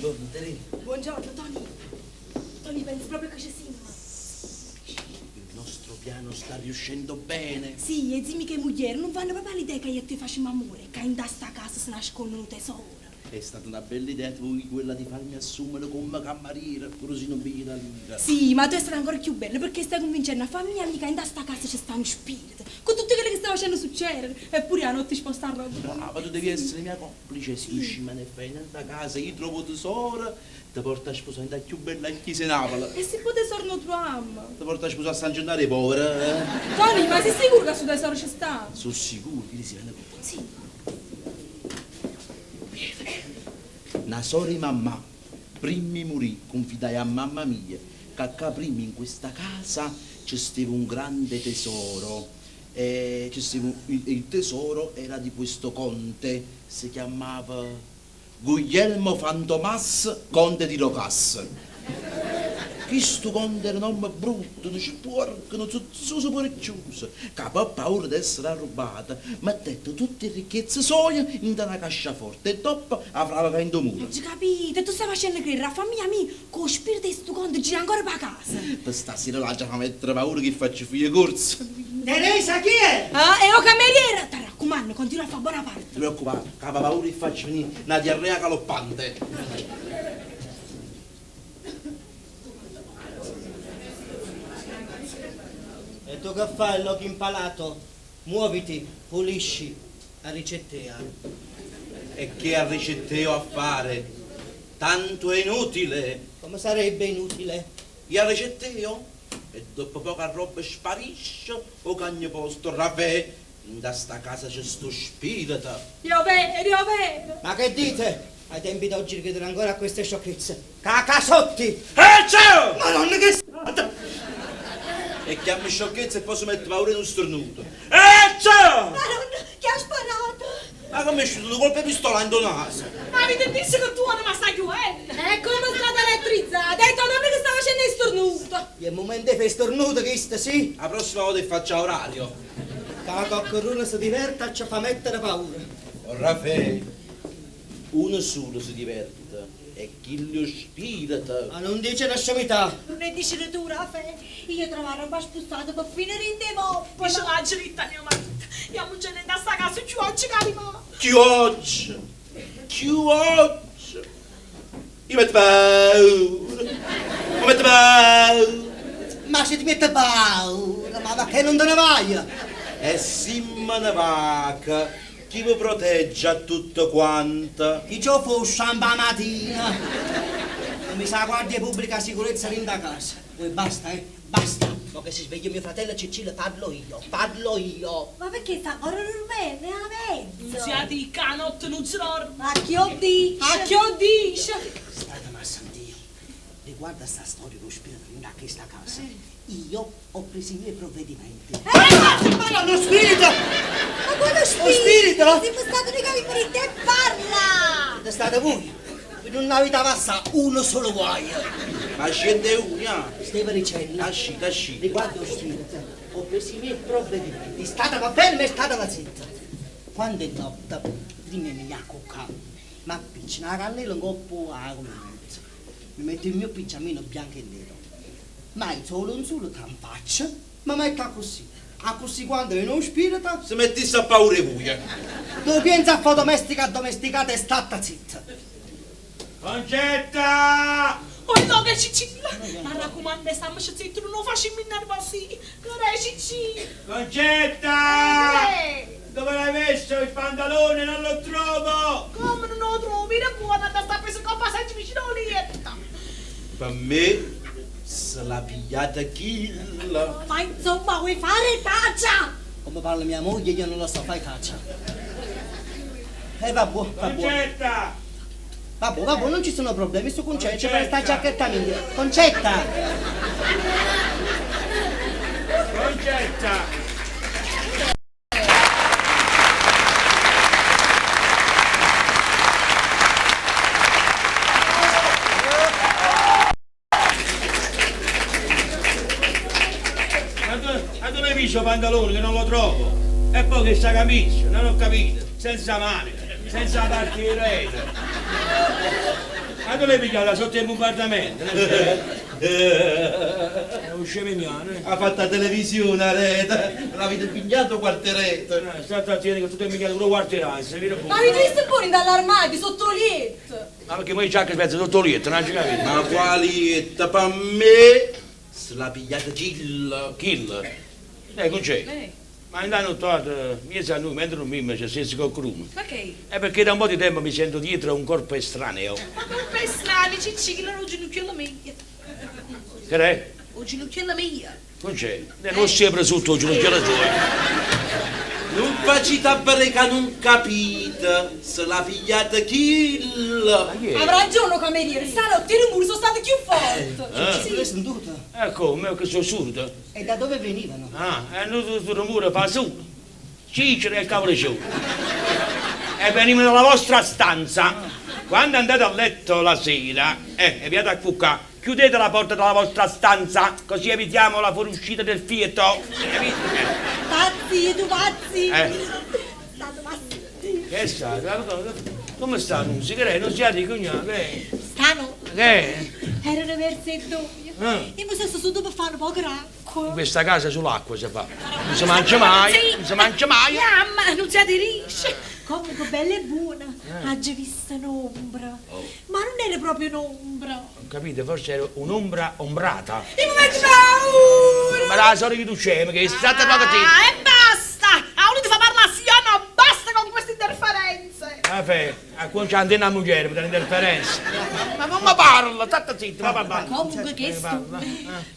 Buongiorno, Teresa. Buongiorno, Tony. Tony, pensi proprio che ci siamo? Il nostro piano sta riuscendo bene. Sì, e zii che moglie non vanno proprio all'idea che io e te facciamo amore, che in sta casa si nasconde un tesoro. È stata una bella idea tua quella di farmi assumere come cameriera, pure se non pigli la lira. Sì, ma tu sei stata ancora più bella perché stai convincendo la famiglia amica in sta casa c'è sta uno spirito. Con tutto quello che sta facendo succedere. Eppure la notte sposta roba. Brava, tu devi essere mia complice. Se riusci me ne fai da casa, io trovo tesoro, ti porto a sposare la più bella chiesa di Napoli. E se poi tesoro non troviamo? Ti porto a sposare a San Gennaro povera, eh? Tony, ma sei sicuro che su tesoro ci sta? Sono sicuro, che si rende conto. Sì. Una sora di mamma, prima morì, confidai a mamma mia che qua prima in questa casa c'è stava un grande tesoro. E c'è stava il, il tesoro era di questo conte, si chiamava Guglielmo Fantomas, conte di Rocas. Questo conte era un uomo brutto, non c'è porco, non si può chiuso, che per paura di essere arrubato, mettette tutte le ricchezze sue in una casciaforte e dopo avrà in muro. Non ci capite, tu stai facendo credere alla famiglia mia che lo spirito di sto conte gira ancora per casa. Per stasera la già fa mettere paura che faccio figlie corse. Teresa, chi è? Ah, e oh cameriera, ti raccomando, continua a fare buona parte. Non ti preoccupare, che fa paura che faccio venire una diarrea galoppante. E tu che fai, l'occhio impalato? Muoviti, pulisci, arricettea. E che arricetteo a fare? Tanto è inutile. Come sarebbe inutile? Io arricetteo? E dopo poca roba sparisce o cagno posto, Rafè. In da sta casa c'è sto spirito. Io vero, io vero. Ma che dite? Ai tempi d'oggi credono ancora a queste sciocchezze. Cacasotti! Eh, ciao! Madonna che strada! E chiami sciocchezza e poi si mette paura in un stornuto. Eh, ciao! Madonna, chi ha sparato? Ma come è uscito un colpo di pistola in naso? Ma avete visto che tu non ma stai chiudendo? È come stata elettrizzata, è tua nonna che sta facendo il stornuto. È il momento di fare stornuto, questo, sì? La prossima volta che faccio orario. Cacoccorruno si diverte e ci fa mettere paura. Oh, Raffaele, uno solo si diverte e chi lo spirito. Ma non dice la scemità. Non ne dice tu, Raffaele. Io trovare un po' spostato per finire in te Dice la dritta mio marito. Io ce ne da sta casa più oggi carima. Chi oggi? Chi oggi? Io metto paura. Io metto paura. Ma se ti mette paura, ma che non te ne vai? E si me ne vaca, chi vi protegge a tutto quanto? Chi ci fu sciamba mattina? Non mi sa guardia pubblica sicurezza in da casa. Poi basta, eh? Basta. Ma che si sveglia mio fratello Cecilio, parlo io, parlo io. Ma perché sta ancora dormendo? È la mezzo. Zia di canotte non si dorme. Ma chi ho dice? A chi ho dice? State ma sentio. Riguarda sta storia dello spirito in questa casa. Io ho preso i miei provvedimenti. Eh! Ma lo spirito! Ma quello spirito! Lo spirito? Siamo stati noi che vi te parla! Siete state voi? Voi non avete passato uno solo guaio. Ma scende una. Stavo dicendo. Ascita, ascita. Riguardo lo spirito, ho preso i miei provvedimenti. State ferma e state zitta. Quando è notte, prima mi cucca, ma appiccio una cannella un coppo a mezzo. Mi metto il mio pigiamino bianco e nero. Ma io solo un solo in faccia, ma metto così. A così quando viene uno spirito, Se mettesse a paura voi. tu pensa a fa domestica domesticata e stata zitta. Concetta! Oh no che Cicilla! Ma raccomando, stiamo zitto, non lo facciamo innervosire. Che è Cicilla? Concetta! Eh, Dove l'hai messo il pantalone? Non lo trovo! Come non lo trovi? Era buona da sta presa coppa senza vicino lietta. Per me se l'ha pigliata chilla. Ma insomma, vuoi fare taccia? Come parla mia moglie, io non lo so, fai caccia. E va buo, va buo. Concetta! Va buo, va buo, non ci sono problemi, su Concetta per sta giacchetta mia. Concetta! Concetta! Ma dove, ma dove hai messo il pantalone che non lo trovo? E poi che sta camicia, non ho capito, senza manica, senza parte di rete. Addò l'hai pigliata? Sotto 'e bumbardamente? È 'o scemo 'e mio, eh? Ha fatto 'a televisione 'a rete, l'avite pigliato 'o quartieretto. Statte attiento che tu t'hai pigliato pure 'o quartierazzo, vire buono. Avite visto pure dint' all'armadio, sotto 'o lietto? Ma perché mo 'e giacche se sotto 'o lietto, non aggio capito. Ma quale lietto? Pa' me se l'ha pigliata chillo. Chillo? Concè, ma int' 'a nuttata, mmiezzo a nuje, mentre durmimmo, ce stesse coccheduno. Perché? È perché da un po' di tempo mi sento dietro un corpo estraneo. Ma corpo estraneo, Ciccì, chillo era 'o ginucchiello mio. Che è? 'O ginucchiello mio. Concè, non sia presunto 'o ginucchiello tuoio. Nun facite abbedè ca nun capite, se l'ha pigliata chillo. Ma chi è? Ave ragione 'o cameriere, stanotte 'e rumore so' state cchiù forte. Tu l'hai sentuto? E come, che so' surdo? E da dove venivano? Ah, e nu stu rumore fa sulo. Cicere e cavoleciure. E venivano dalla vostra stanza. Quando andate a letto la sera, e vi andate a cuccà, chiudete la porta della vostra stanza, così evitiamo la fuoriuscita del fiato. Capito? Pazzi, tu pazzi! State pazzi! Che è stato? Come sta? Non si crede, non si ha di cognato, che è? Stanotte Che è? erano verso 'e ddoje. Io mi sono seduta per fare un poco d'acqua. In questa casa solo acqua si fa. Non si mangia mai, non si mangia mai. Mamma, non si dirisce. Comunque bella e buona, aggio visto un'ombra. Ma non era proprio un'ombra. Ho capito, forse era un'ombra ombrata. Io mi metto paura. Ma la storia che tu c'è, che è stata poco tempo. Ah, e basta! A uno ti fa parlare sì o no, basta con queste interferenze! Ah, fe, a qua c'è antenna a moglie per l'interferenza. Ma non mi parla, statte zitto, ma parla. Comunque che sto. Parla.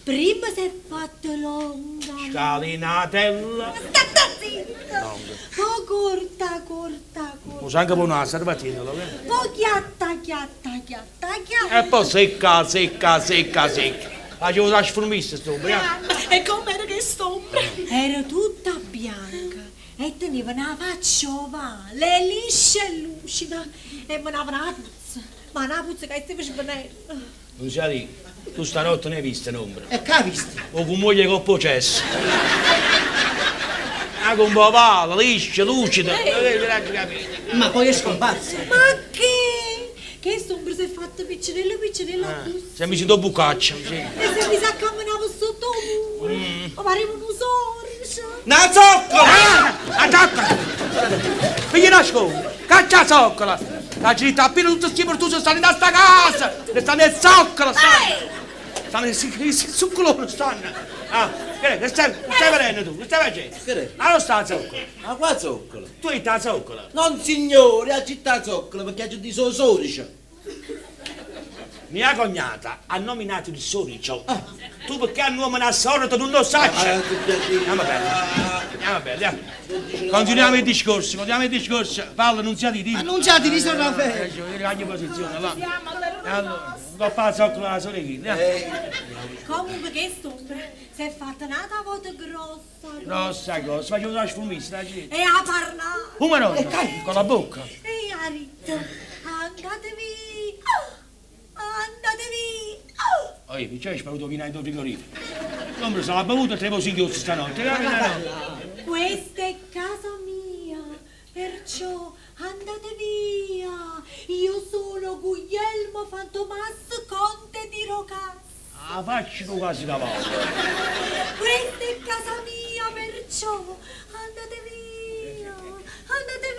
Prima si è fatta longa. Scalinatella. Statte zitta! Poi corta, corta, corta. Lo sangue buono, sta partendo, eh? Poi chiatta, chiatta, chiatta, chiatta. E poi secca, secca, secca, secca. Facevo la sformista sto, Mamma, e com'era che st'ombra? Era tutta bianca e teneva una faccia ovale, liscia e lucida e menava una puzza, ma una puzza che stava svenendo. Non si dico, tu stanotte ne hai vista un'ombra. E che hai visto? O con moglie coppo cesso. Ah, con ovale, liscia, lucida. Ma poi è scomparsa. Ma che? Che st'ombra si è fatta piccerella piccerella ah. Si è messo dopo bucaccia, sì. E si è messa a camminare sotto il muro. Ma pareva un sorcio. Una zoccola! Ah! La zoccola! Piglia la scola! Caccia la zoccola! La gente appena tutti questi pertusi stanno in sta casa! Ne stanno nel zoccola! Stanno! Stanno nel zoccolone, stanno! Ah, che è? Che stai, che stai facendo tu? Che stai facendo? Che è? Ma non sta la zoccola! Ma qua zoccola? Tu hai la zoccola! Non signore, ha città zoccola perché ha di suo sorice. Mia cognata ha nominato il soricio. Tu perché ha nominato sorito non lo sai? Andiamo bene, andiamo bene, andiamo. Continuiamo il discorso, continuiamo il discorso. Parla, non sia di dire. Annunciati di San Raffaele. Cambia posizione, va. Allora, coppa la zoccola la sorella. Comunque che st'ombra si è fatta un'altra volta grossa. Grossa, grossa, facevo la sfumista, la gente. E a parlare. Come no? Con la bocca. E ha detto, andatevi, andatevi. Oh, c'è è sparuto vino in frigorifero. L'ombra se l'ha bevuto e tre singhiozzi stanotte. Questa è casa mia, perciò andate via. Io sono Guglielmo Fantomas, conte di Rocas. Ah, facci tu quasi cavallo. Questa è casa mia, perciò andate via, andate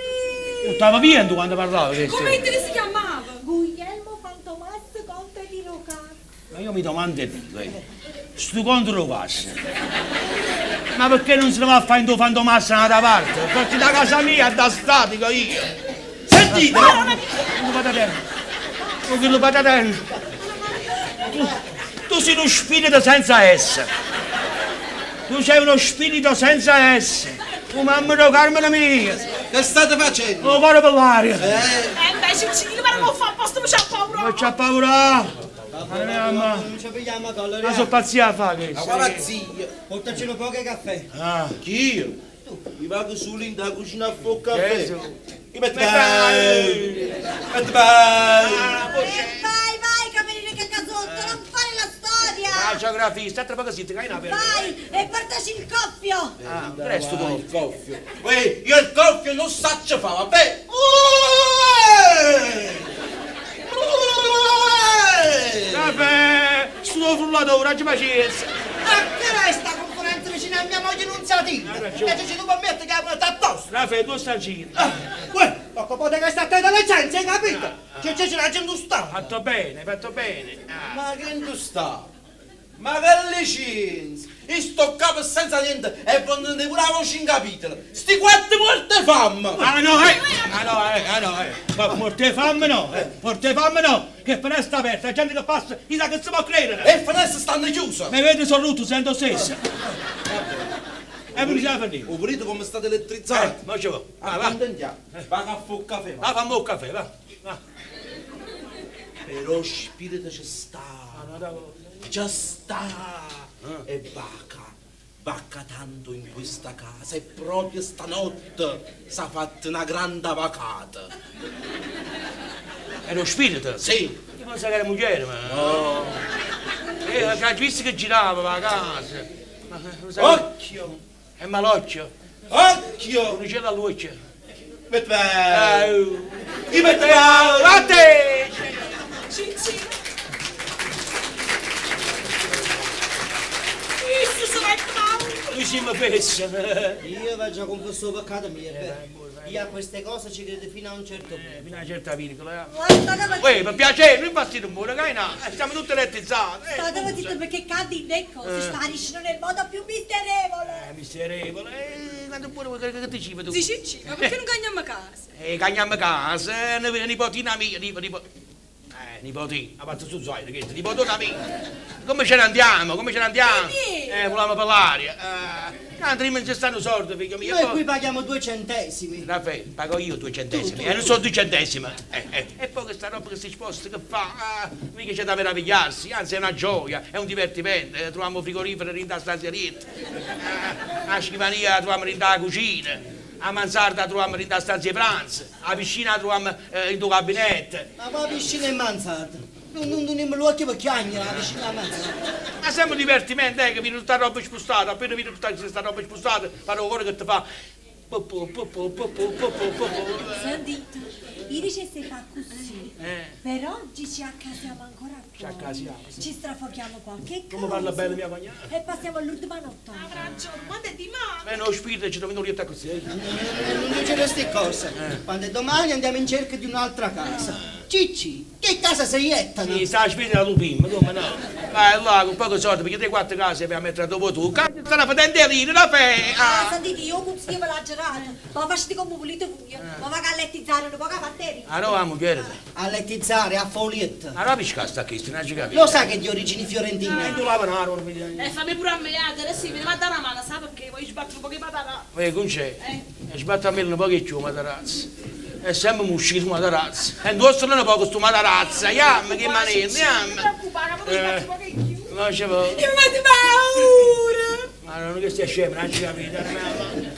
via. Stava via tu quando parlavo. Come te si chiamava? Guglielmo Fantomas, conte di Rocas. Ma io mi domando e dico, sto conto lo passa. Ma perché non se ne va a fare in tuo fantomas da un'altra parte? Perché da casa mia, da statico io. Sentite! Un patatino. Un chilo patatino. Tu sei uno spirito senza S. Tu sei uno spirito senza S. Oh mamma do Carmine mia. Che state facendo? Oh cuore per l'aria. E invece Cicino, ma non fa apposta, mi c'ha paura. Ma c'ha paura. Mamma. Non ci pigliamo collo. Ma sono pazzia a fare Ma questo. quale zia? Portaci un poco di caffè. Ah. Chi io? Mi vado solo in da cucina a fare caffè. Gesù. Io metto vai! Metto vai! E vai, vai, cameriere cacasotto, non fare la storia. La geografia, sta tra poco zitto, che hai una per. Vai e portaci il coffio. Ah, presto Vai, tu. il coffio. Uè, io il coffio non saccio fare, vabbè! Hai ragione. E Cicci tu permetti che 'a porta apposta? Raffaele, tu stai zitto. Uè, poco poco che sta attento alle licenze, hai capito? Cicci ce l'ha già indostato. Fatto bene, fatto bene. Ah. Ma che sta? Ma che licenza? Io sto capo senza niente e vendete pure la voce in capitolo. Sti quattro morte fame! Ah no, eh! Ah no, eh, ah no, eh! Ma morte fame no, eh! Morte fame no! Che finestra aperta, la gente che passa, chissà che si può credere! E finestre stanno chiuse! Mi vedi sono rotto, sento stesso! E pure ce la finita! Ho pulito come state elettrizzati. Ma ci va! Va, va! Accontentiamo. Va a fare un caffè. Va, fammi un caffè, va! Va! Però spirito ci sta. Ci sta. E vaca. Vacca tanto in questa casa e proprio stanotte si è fatta una grande vacata. È lo spirito? Sì. Io pensavo che era moglie, ma... No! Eh, che ha visto che girava la casa! Ma, lo sai- Occhio! È malocchio! Occhio! Non c'è la luce! Metti Eh, Chi mette A te! Cicci. Questo sarà il paura. Noi siamo fessi! Io vado a confessare peccato mio, è vero. Io a queste cose ci credo fino a un certo punto. Fino a una certa virgola, eh. Guarda che Uè, per piacere, non impazzire un po', che no? Siamo tutti elettrizzati. State zitto perché cadi le cose spariscono nel modo più misterevole. Misterevole, quando pure che, che ti ci tu? Zio Cicci, ma perché non cagniamo casa? Cagniamo casa, nipotina mia, nipotina, a parte su zaino, che nipotina mia. Come ce ne andiamo? Come ce ne andiamo? Volevamo per l'aria. Tanto non ci stanno soldi, figlio mio. Noi Poi- qui paghiamo 2 centesimi. Raffaele, pago io 2 centesimi, e non sono 2 centesimi. E poi questa roba che si sposta, che fa? Ah, mica c'è da meravigliarsi, anzi è una gioia, è un divertimento. Troviamo frigorifero in da stanza la scrivania la troviamo in da cucina, la mansarda la troviamo in da stanza di pranzo, la piscina la troviamo in tuo gabinetto. Ma qua piscina e mansarda. Non teniamo l'occhio per chiagnere, la piscina e mansarda. Ma sempre un divertimento, che viene tutta roba spostata, appena viene tutta questa roba spostata, fa un cuore che ti fa... pu, pu, pu, pu, pu, pu, pu, pu, pu, pu. Sentite, ieri ci si fa così. Per oggi ci accasiamo ancora Ci qua. accasiamo, sì. Ci strafochiamo qualche cosa. Come parla bene mia cognata? E passiamo all'ultima notte. Ha ragione, quando è di mano. Ma no, spirito, ci troviamo lì così. Non dice queste cose. Quando è domani andiamo in cerca di un'altra casa. Cicci, che casa si iettano? Sì, sta a spesa la lupin, come no? Vai là, con poco soldi, perché 3-4 case per mettere dopo tu. Cazzo, stanno facendo lire, la fe! Ah, sentite, io consiglio ve l'ha girato. Ma facete come volete voi. Ma va a lettizzare una poca batteria. Ah, no, amo, che A lettizzare, a folietta. Ah, no, pisca sta qui, non ci capisco. Lo sa che è di origini fiorentine? Tu la panaro, Fammi pure a me, adesso mi va a dare una mano, sa perché voglio sbattere un po' di patata. Eh, con c'è? E sbatto a me un po' che c'ho, matarazzo. È sempre uscito matarazzo. E indosso non poco sto matarazzo. Yam, che manino, Non ti yam. preoccupare, ma voglio sbattere un po' di più. Ma ci va. Io mi paura! Ma non è che stia scemo, non ci capito.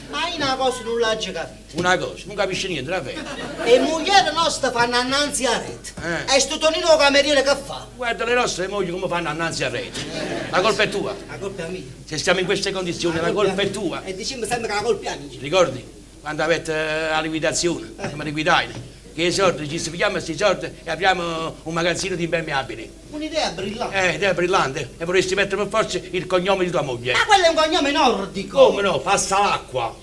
Ma io una cosa non l'ho già capita. Una cosa, non capisce niente, la fe. E moglie nostra fanno annanzi a rete. E sto Tonino cameriere che fa? Guarda le nostre mogli come fanno annanzi a rete. La colpa è tua. La colpa è mia. Se stiamo in queste condizioni, la colpa è tua. E diciamo sempre che la colpa è mia. Ricordi? Quando avete la liquidazione, come liquidai, che i soldi, ci pigliamo questi soldi e apriamo un magazzino di impermeabili. Un'idea brillante. Idea brillante. E vorresti mettere per forza il cognome di tua moglie. Ma quello è un cognome nordico. Come no? Passa l'acqua.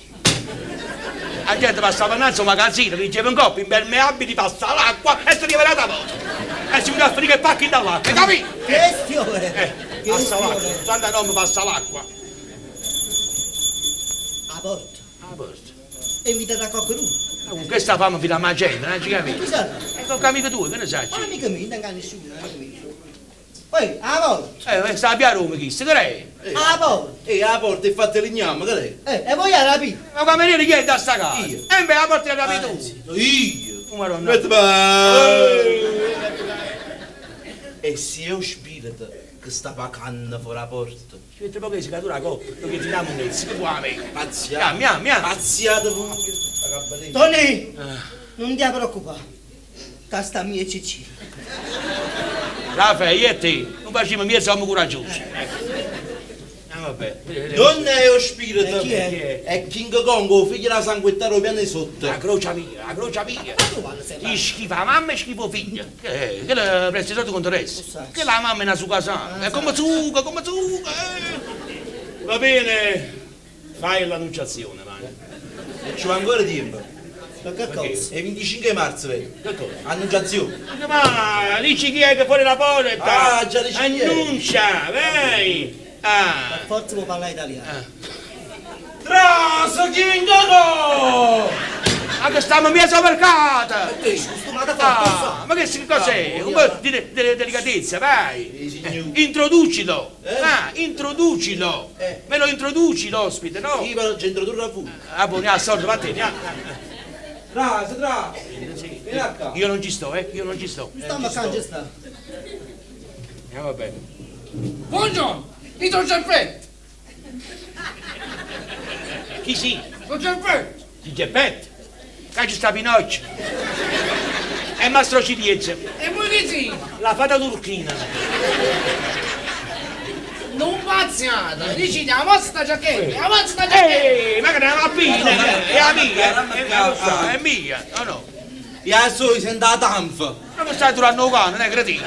La gente passava innanzi a un magazzino, diceva in coppia, impermeabili, passa l'acqua e si arriva la moto. E si vede a finire che pacchi dall'acqua, capito? Che fiore! Eh, passa l'acqua, tanta nome passa l'acqua. A porta. A porta. E invitata a qualcuno. Ma Con questa fame fino a mangiare, non ci capito? Chi sarà? E con amico tuo, che ne sai? Ma mica mi, non nessuno, amico mio. Poi, a porta. Sta via a Roma chi? Che è? A porta. E la porta è fatta legname, che è? E voi la rapite? Ma cameriere chi è da sta casa? Io. E beh, la porta la rapi tu. Io! Oh, Madonna. Metti E se io spirito che sta pagando fuori la porta. Ci mette poco che si caduta la coppa, perché ti diamo un mezzo, che vuoi a me? Pazziate. Miam, miam, miam. Pazziate voi. La cabaletta. Tony, non ti preoccupare. Che sta mia Cicci. Raffaele, io e te, non facciamo miezzo uomo coraggioso. Ah, vabbè. Non è lo spirito. E chi è? È King Kong, o figlio della sanguettara piano di sotto. La croce mia, la croce mia. Ma tu quando sei Ti schifa la mamma e schifo figlio. Che, che la presti sotto contro resto. Che la mamma è una suca sana. È come suca, come suca. Va bene. Fai l'annunciazione, vai. E ci va ancora tempo. Ma che cosa? È 25 marzo, vero? Che cosa? Annunciazione. Ma dici chi è che fuori la porta? Ah, già dici chi è. Annuncia, vai! Ah. Forza può parlare italiano. Trasa King Kong! Ma che stiamo mezzo mercato! Scostumata forte, Ah, ma che che cos'è? Un po' di, di delicatezza, vai! Signore. Introducilo! Eh? Ah, introducilo! Eh. Me lo introduci l'ospite, no? Io vado a introdurre a voi. Ah, buon, ah, sordo, vattene, ah. Trasa, trasa. Vieni a qua. Io non ci sto, eh, io non ci sto. Stiamo a cangia sta. Va bene. Buongiorno, io sono Geppetto, Chi sì? sono Geppetto. Di Geppetto? Qua ci sta Pinocchio. E Mastro Ciliegia. E voi chi siete? La fata turchina. Non pazziate, dici la vostra giacchetta, la vostra giacchetta. Ehi, ma che è la mia, è la mia, è, è mia, no no. Io so, sento la tanfa. Ma mi stai durando un cane, non è cretino.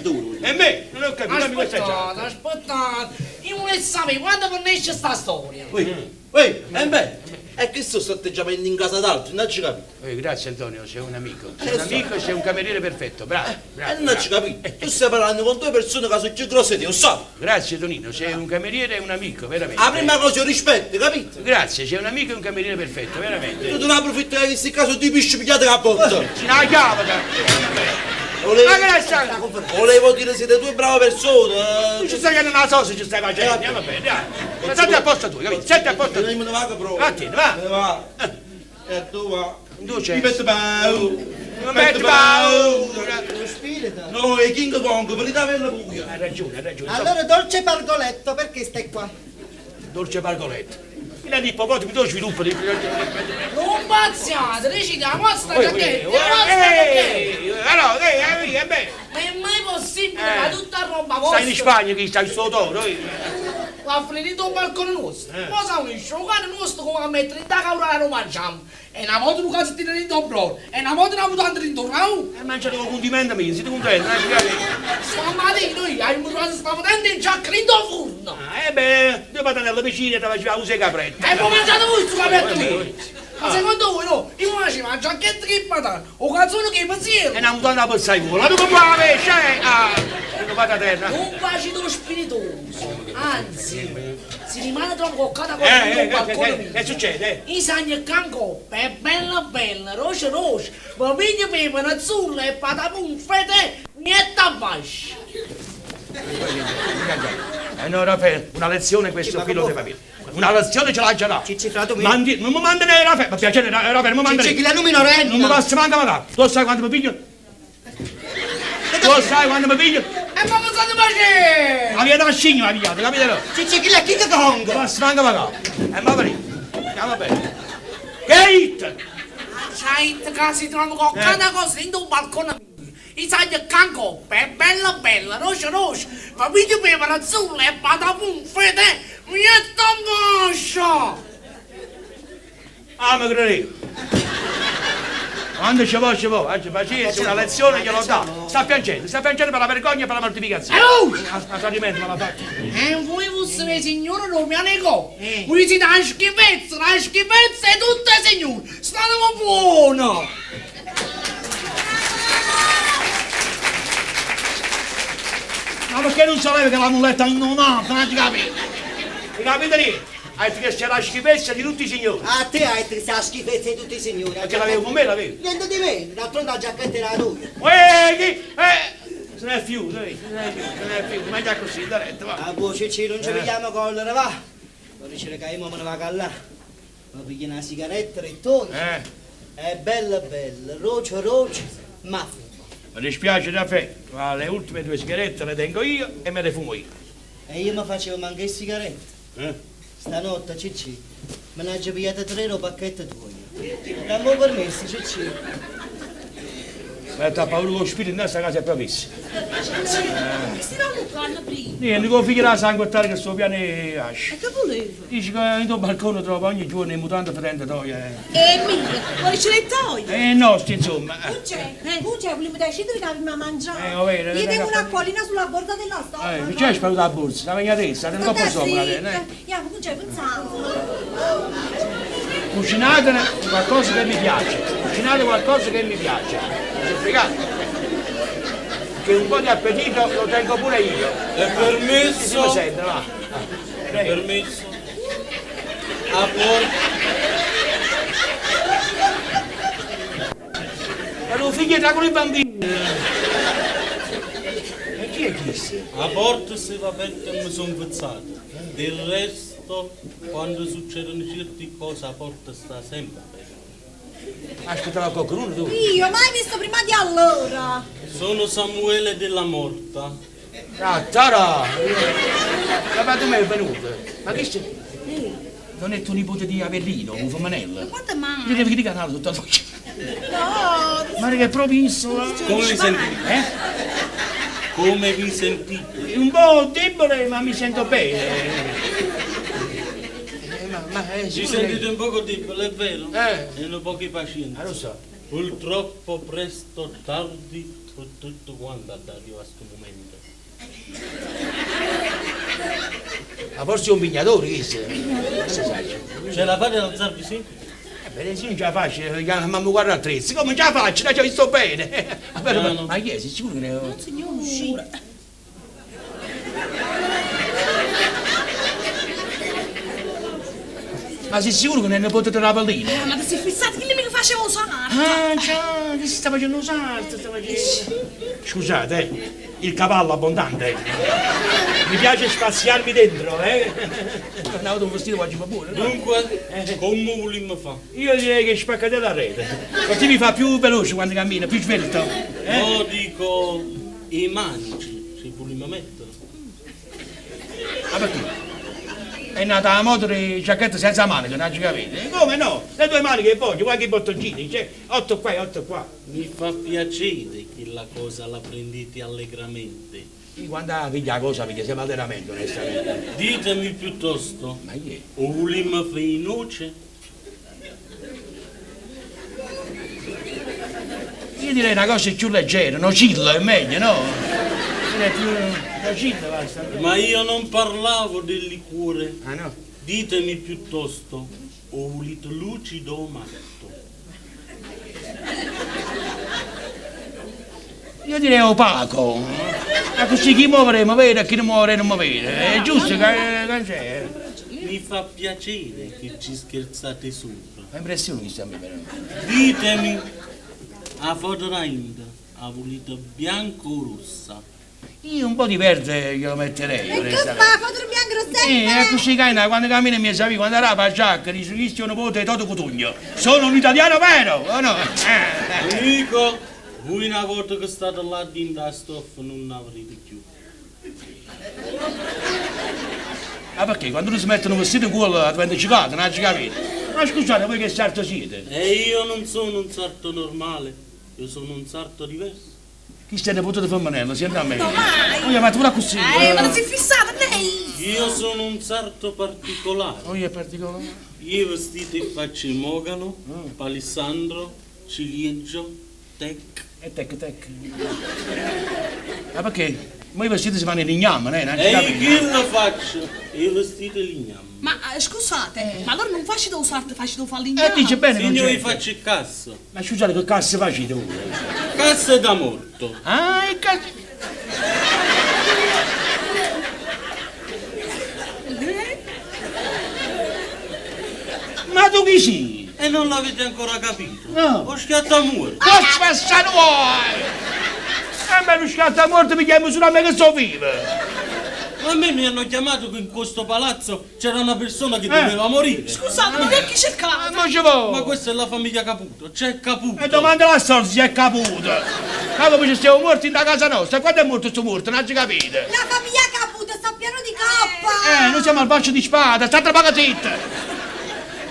Duro. E me, non ho capito, dammi questa giacca. Aspettate, aspettate, io volevo sapere quando finisce sta storia. Ui, ui, e beh, è che sto atteggiamento in casa d'altri, non ci capito. Grazie Antonio, sei un amico. Sei un amico, sei un cameriere perfetto, bravo, bravo. E non ci capito. Tu stai parlando con due persone che sono più grosse di te, lo sai. Grazie Tonino, sei un cameriere e un amico, veramente. La prima cosa è il rispetto, capito? Grazie, sei un amico e un cameriere perfetto, veramente. Tu te ne approfitti di questi casi di pisci pigliate la botta. Ci una chiave, Volevo, Ma che stai? volevo dire siete due brave persone. Tu ci stai chiedendo una sosa, ci stai facendo, andiamo bene, dai. Ma senti a posto tu, capito? Senti a posto tu. Io me ne vado proprio. Vattene, va. Me ne va. E tu va. Tu c'è. Mi metto paura. Mi metto paura. Lo spirito. No, è King Kong, per l'Italia buia. Hai ragione, hai ragione. Allora, dolce pargoletto, perché stai qua? Dolce pargoletto. Fino all'ippopotamo tu sviluppo di... Non pazziate, dici la vostra giacchetta, la vostra giacchetta. Ehi, allora, ehi, ehi, beh. Ma è mai possibile Eh. che tutta roba vostra Stai in Spagna chi stai sto toro? eh. va finito il balcone nostro? Ma sa un cane nostro come a mettere in da lo mangiamo. E una volta un calzettino in dobro, e una volta una mutanda in rau. E mangiate con condimento mio, siete contenti? Eh? Stamattina noi abbiamo trovato stamattina in giacca in forno. Ah, eh beh, due patanelle vicine, te faceva usa i capretti. E poi mangiate voi sto capretto lì. Ma secondo voi no? Io facevo la giacchetta che patata, o calzone che pensiero. E una mutanda per sai culo, la tu come pesce, eh? Ah, una patatella. Non faccio lo spiritoso, anzi, si rimane troppo coccata con Eh, il eh, balcone eh, mio. che succede? I sagni cancoppa è bella bella, roce roce, ma piglia pepe, azzurra e patapum, fete, niente a bascio. Eh no, Raffaele, una lezione questo qui lo deve avere. Una lezione ce l'ha già data. Cicci, frate mio. Mandi, non mi manda ne Raffaele, ma piacere, Raffaele, non mi manda Cicci, ne. chi la minorenne. Non mi passa manca ma Tu sai quanto mi piglio? Tu sai quando mi piglio? E ma cosa state facendo? La via da scigno la pigliate, capite? No? Cicci, chi la King Kong? Non passa manca ma E ma va Andiamo bene. Che hit! C'hai che si trova con cada cosa in un balcone mio. I sagni cancoppa è bella bella, roce roce, ma piglia pepe, azzurra e patapum, fete, niente a bascio. Ah, mi credevo. Quando ci vuole, ci vuole. Oggi pazienza, una lezione gliel'ho data. Sta piangendo, sta piangendo per la vergogna e per la mortificazione. Oh! A tradimento me l'ha fatto. E voi fosse signore non mi negò. Voi siete una schifezza, una schifezza e tutte signore. State buono. Ma perché non sapeva che la muletta non ha, non ci capito? Hai capito lì? Hai detto che c'è la schifezza di tutti i signori. A te hai detto che sei la schifezza di tutti i signori. Perché l'avevo con me, l'avevo. Niente di meno, d'altronde la giacchetta era tua. Uè, chi? Eh! Se ne è fiuto, eh, se ne è fiuto, se ne è fiuto. Mangia così, da letto, va. Ah, boh, Cicci, non ci vediamo collera, va. Vorrei dire che io me ne vado là. Mi piglio una sigaretta e torno. Eh, È bella bella, roce roce, ma fumo. mi dispiace Raffaele, ma le ultime due sigarette le tengo io e me le fumo io. E io mi facevo manca le sigarette. Eh? Stanotte, Cicci, me ne ho pigliate tre o pacchetto tuo. Dammi permesso, Cicci. Mette 'a paura cu 'o spirito dint' 'a sta casa è proprio isso. Che stive alluccanno prima? Niente, cu 'o figlio d' 'a sanguettara che sta 'o piano 'e vascio. E che vuleva? Dice ca dint' 'o balcone trova ogni giorno 'e mutande fetente toje. E mie? Vuò dicere 'e toje? E 'e noste, insomma. Cuncè, Cuncè, vulimmo decidere che avimm' 'a mangià? È overo. Io tengo un'acquolina sulla borda della stoffa. Perciò è sparuta 'a borsa, s' 'a magnata essa, 'a tene 'ncopp' 'o stomaco 'a tene, eh. Jammo, Cuncè, pensammo. Cucinatene qualcosa che mi piace, cucinate qualcosa che mi piace. Mi sono spiegato? Che un po' di appetito lo tengo pure io. È permesso? Si mi sente, va. È permesso? A porta. Ma lu figlio tra con i bambini. E chi è chisto? 'A porta steva aperta e me so' 'nfezzato. Del resto, quando succedono cierti cose 'a porta sta sempe aperta. Aspettava qualcuno tu? Io, mai visto prima di allora! Sono Samuele della Morta. Ah, Tara! Ma tu mi è venuto? Ma chi sei? Non è tuo nipote di Avellino, un femminello? Ma quanto mai? Io devo di canale tutta la voce. No! Ma che è proprio isola. Come vi sentite? Eh? Come vi sentite? Un po' debole, ma mi sento bene. Ma, ma, Vi sicuro sentite che- un poco debole, è vero? Eh. E un poco pazienza. Ah, lo so. Purtroppo presto o tardi tutto quanto ad arrivare a sto momento. Ma forse è un pignatore, chi sei? Non so. Ce la fate ad alzarvi, sì? Beh, sì, non ce la faccio, ma mi guarda attrezzi. Come non ce la faccio? Dai, ci ho visto bene. Vabbè, No, ma, no. ma chi è? Sei sicuro che ne ho? Signore. Ma sei sicuro che non è nipote della pallina? Ah, ma ti sei fissato? Chi mica faceva usare? Ah, già, che si sta facendo un salto, sta facendo. Scusate, il cavallo abbondante. Mi piace spaziarmi dentro, eh. Non ho avuto un vestito oggi, va buono. no? Dunque, come volimmo fare? Io direi che spaccate la rete. Così mi fa più veloce quando cammina, più svelto. Eh? No, dico, i manici ci volimmo mettere. Ma perché? È nata la moto di giacchetta senza maniche, non ci capite? E Come no? Le due maniche che voglio, guarda che bottoncini, cioè, otto qua e otto qua. Mi fa piacere che la cosa la prendete allegramente. Io quando la piglia la cosa piglia sempre allegramente, onestamente. Ditemi piuttosto, Ma chi è? o volimmo fare in noce? Io direi una cosa più leggera, nocilla è meglio, no? Direi più nocilla basta. Ma io non parlavo del liquore. Ah no? Ditemi piuttosto, o volete lucido o matto? Io direi opaco. Ma così chi muore mi vede e chi non muore non mi vede. È giusto che, che c'è. Mi fa piacere che ci scherzate sopra. Fa impressione che stiamo però. Ditemi, a foto da Inda, a volete bianco o rossa? Io un po' di verde glielo metterei. E che onestamente. fa? Foto bianco rossetta? È così che quando cammina mi sa quando era la giacca, dice che è un nipote di Toto Cutugno. Sono un italiano vero, o no? Amico, voi una volta che state là dentro la stoffa non ne avrete più. Ma perché? Quando tu si mettono un vestito in culo diventa ciclato, non ci capito? Ma scusate, voi che sarto siete? E io non sono un sarto normale, io sono un sarto diverso. Chi sta nipote di femminello, senta a me. No, mai. Oh, ma tu pure così. Ma ti sei fissato, lei? Io sono un sarto particolare. Oh, è particolare. Io vestito e faccio il mogano, palissandro, ciliegio, tec. E tec tec. Ma perché? Ma i vestiti si fanno in legname, eh? Non ci E io capito. che lo faccio? Io vestito in legname. Ma scusate, ma allora non facete un sarto, facete un falligname. Eh, dice bene, non Signori, c'è. faccio il cazzo. Ma scusate, che cazzo facete voi? Cazzo da morto. Ah, il cazzo. Ma tu chi sei? E non l'avete ancora capito? No. Ho schiattamuorto. Cosa passa vuoi? E me lo schiattamorto mi chiamo solo a me che sto vivo. A me mi hanno chiamato che in questo palazzo c'era una persona che doveva morire. Scusate, ma che chi cercate? Ma ci vuole? Ma questa è la famiglia Caputo, c'è Caputo. E domanda la sorte si è caputo. Ma come ci stiamo morti in casa nostra? Quando è morto sto morto? Non ci capite? La famiglia Caputo sta pieno di coppa! Noi siamo al bacio di spada, state poco zitta!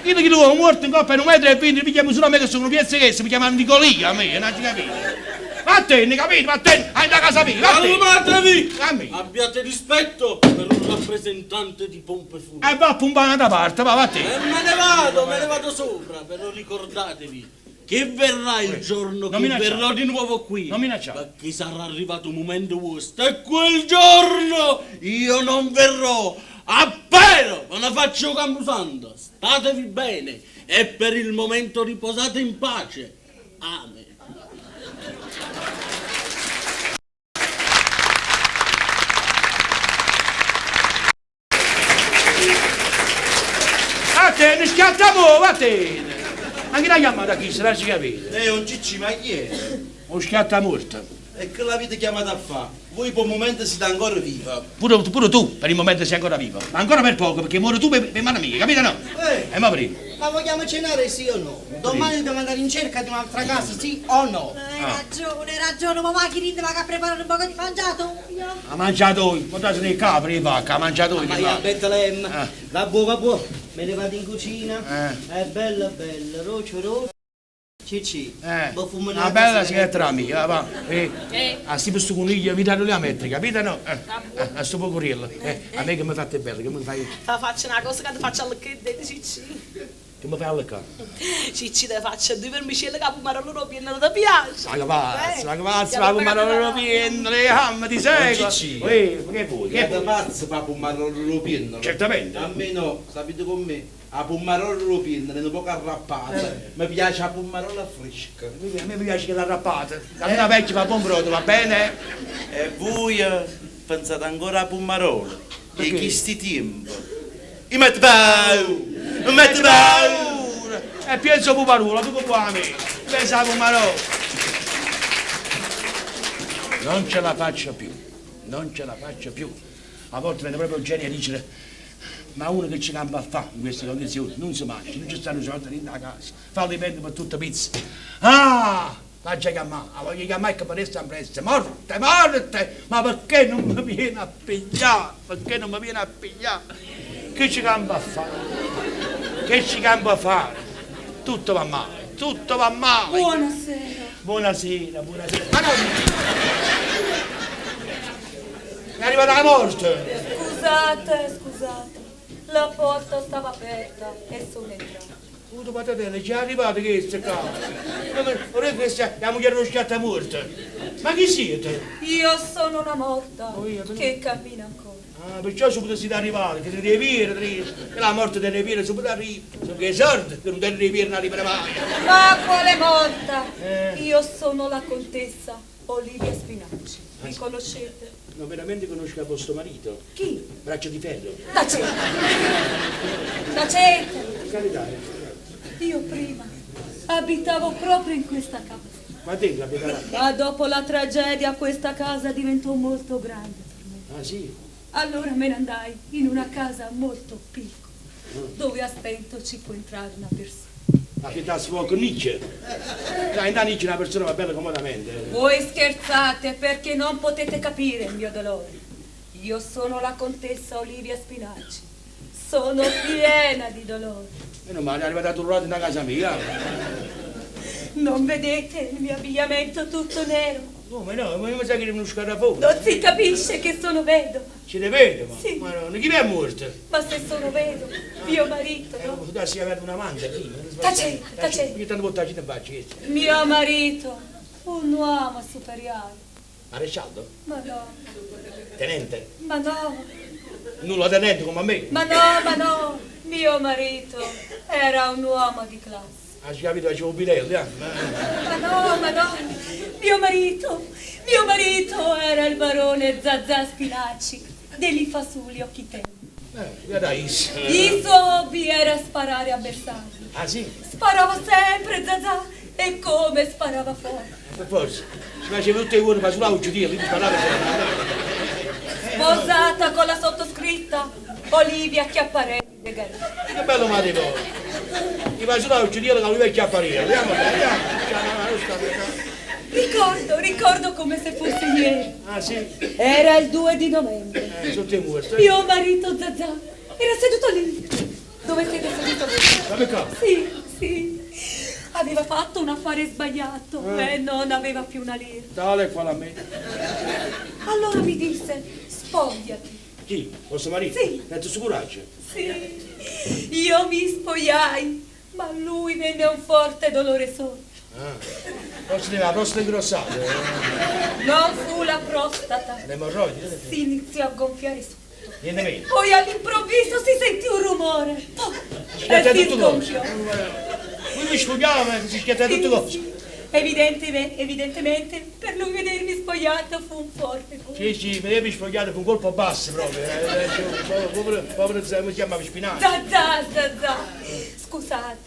Io che l'uomo morto in coppa è 1,20 m, mi chiamo solo a me che sono un piezzo che mi chiamano Nicolia a me, non ci capite? Vattene, capito? Vattene, a 'int'a casa mia, vattene! Calmatevi! Dammi. Abbiate rispetto per un rappresentante di pompe funebri. E va a pumpare un'altra parte, va, vattene. E me ne vado, me ne vado sopra, però ricordatevi che verrà il giorno Non che minacciare. verrò di nuovo qui. Non minacciare. Perché sarà arrivato un momento vostro e quel giorno io non verrò. Appena me ne faccio camposanto. Statevi bene e per il momento riposate in pace. Amen. Vattene, schiatta mo, vattene! Ma chi l'ha chiamata chi? Se l'ha capito? Un Cicci, ma chi è? O schiatta morta. E che l'avete chiamata a fare? Voi per un momento siete ancora viva. Pure, pure tu, per il momento sei ancora vivo. Ma ancora per poco, perché muori tu per mano mia, capito no? Eh. E ma prima. Ma vogliamo cenare sì o no? Domani dobbiamo andare in cerca di un'altra casa, sì o no? Hai ragione, hai ragione, ma va chi rinde va che a preparare un po' di mangiato. Ha mangiato, ma tu sei capri, vacca, ha mangiato. Ma io a Betlemme. Va buo, va buo. Me ne vado in cucina. Eh. È bella bella, rocio rocio. Cicci, Eh, boh, fumo una bella sigaretta amica, va. Eh, a sti questo coniglio vi danno la mettere, capito no? A sto pocorillo. A me che mi fate bello, che mi fai, Ti faccio una cosa che ti faccio al dito, Cicci. che mi fai alla cara. Cicci, ti faccio due vermicelli che pomarolo ropieno, ti piace? Ma che pazzo, ma che pazzo, Eh, ma pomarolo ropieno, le gambe ti seguo. Cicci. Uè, ma che vuoi? Che Siete vuoi? pazzo per pomarolo ropieno? Certamente. A me no, sapete con me? La pomarola ropiena è un poco arrappata. Mi piace la pomarola fresca. A me piace che la rappata. La mia vecchia fa buon brodo, va bene? E voi pensate ancora a pomarola? E Perché? chi sti tempo? Io metto paura! Mi metto paura! E penso puparuolo, tu qua a me. Pensa a pumarola. Non ce la faccio più, non ce la faccio più. A volte viene proprio il genio a dire, ma uno che ci campa a fare in queste condizioni, non si mangia, non ci stanno soldi in casa, fa li per tutta pizza. Ah! Faccia chiamare, la voglio chiamare che presto presto, morte, morte! Ma perché non mi viene a pigliare? Perché non mi viene a pigliare? Che ci campa a fare? Che ci campa a fare? Tutto va male, tutto va male. Buonasera. Buonasera, buonasera. Ma no! È arrivata la morte! Scusate, scusate. La porta stava aperta e sono entrata. Puto patatella, già è arrivato questo qua. Vorrei che sia la moglie dello schiattamorto. Ma chi siete? Io sono una morta Oh, io, però- che cammina ancora. Ah, perciò subito siete arrivati, che siete ripiere, che la morte delle ripiere subito arriva. Sono che sordi, che non delle ripiere non arriva mai. Ma quale morta? Eh. Io sono la contessa Olivia Spinacci. Mi conoscete? No, veramente conosco vostro marito. Chi? Braccio di ferro. Tacete! Tacete! Per carità. eh. Io prima abitavo proprio in questa casa. Ma te capitava? Ma dopo la tragedia questa casa diventò molto grande per me. Ah sì? Allora me ne andai in una casa molto piccola, dove a stento ci può entrare una persona. La pietà si può con Nietzsche. Dai, in Nietzsche una persona va bella comodamente. Voi scherzate perché non potete capire il mio dolore. Io sono la contessa Olivia Spinacci. Sono piena di dolore. Meno male, è arrivata turrata in casa mia. Non vedete il mio abbigliamento tutto nero? Come no? Ma io mi sa che era uno scarafone. Non si capisce che sono vedova. Ci ne vedo, ma. Sì. Ma no, chi è morto? Ma se sono vedova, mio marito, no? Può darsi che aveva una mangia prima. Tacete, tacete. Io tanto porto in faccia, che Mio marito, un uomo superiore. Maresciallo? Ma no, Tenente? ma no, Nulla tenente come a me. ma no, ma no. Mio marito era un uomo di classe. Ha capito, facevo bidello, eh? Ma no, ma no, mio marito era il barone Zazà Spinacci degli Fasuli Occhitelli. Guarda, Il suo hobby era sparare a bersaglio. Ah sì? Sparava sempre Zazà e come sparava forte. Per forza. Si faceva tutte le ore, ma sulla uccideva, quindi sparava sempre. Sposata con la sottoscritta Olivia Chiapparelli de Garini. Che bello matrimonio. Mi fa sulla uccideva che lui vecchio a Parigi. Andiamo, andiamo. Ricordo, ricordo come se fosse ieri. Ah sì? Era il 2 di novembre. Sotto i morti. Mio marito Zazà era seduto lì. Dove siete seduto voi? Ma perché? Sì, sì. Aveva fatto un affare sbagliato e non aveva più una lira. Tale e quale a me. Allora mi disse, spogliati. Chi? Vostro marito? Sì. E tu coraggio? Sì, io mi spogliai, ma a lui venne un forte dolore sotto. Ah. Forse aveva la prostata ingrossata. eh. Non fu la prostata. L'emorroidi? Si iniziò a gonfiare sotto. Niente meno. Poi all'improvviso si sentì un rumore. Poi, e Schiatta si tutto cose. sgonfiò. Lui mi sfogliava, si schiatta tutte cose. Evidentemente per lui vedermi spogliata fu un forte colpo. Sì, sì, mi devi sfogliare con un colpo basso proprio. Povero, povero, come si chiamava Spinacci? Zazà, zazà. Scusate,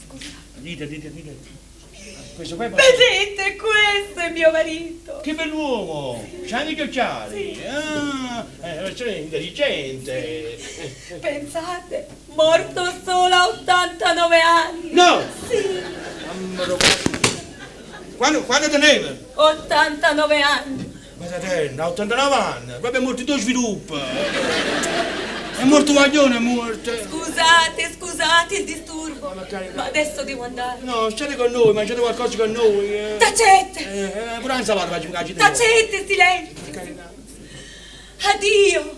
scusate. Dite, dite, dite. Questo qua è... Vedete, questo è mio marito. Che bell'uomo! C'ha anche gli occhiali! Ah, è una persona intelligente! Pensate, morto solo a 89 anni. No! Sì, Mamma mia. Quando teneva? 89 anni. Ma te, a 89 anni, proprio è morto in due sviluppo! È morto guaglione, è morto! Scusate, scusate il disturbo. Ma carità. Ma adesso devo andare. No, state con noi, mangiate qualcosa con noi! eh. Tacete! Pure una insalata facciamo cacci di Tacete, silenzio! Addio!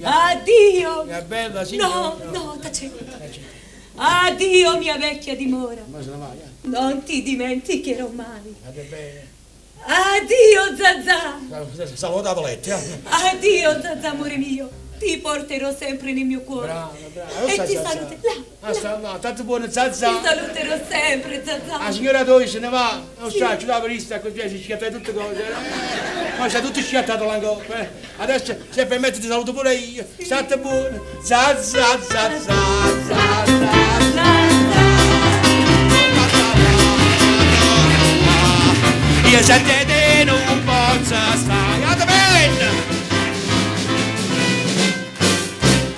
Addio! Mia bella, sì. No, no, tacete. Addio, mia vecchia dimora. Ma se ne vai, eh. Non ti dimenticherò mai. Andate bene. Addio, Zazà! Saluta la Poletti, eh. Addio, Zazà, amore mio. Ti porterò sempre nel mio cuore. Brava, brava. E ti saluterò. Ah, sta là, tanto buono Ti Zazà. saluterò sempre, Zazà. La signora dove se ne va? Non sa, ci dà per lista così, si schiatta tutte cose. Ma c'è tutto schiattato l'ancora. eh. Adesso, se permetti, ti saluto pure io. State buono. Zazà, zazà, zazà, zazà. Io sentite non posso stare. Andate bene!